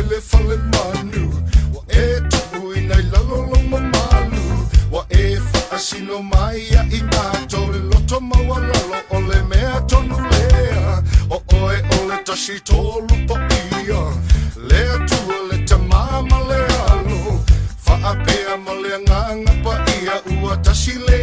le fale manu. Ua e tuuina i lalo lou mamalu. Ua e faasino mai ia i matou le loto maualalo o le mea tonu lea. O oe o le Tasi Tolu Paia, le Atua le Tama ma le Alo, faapea ma le Agaga Paia ua tasi le.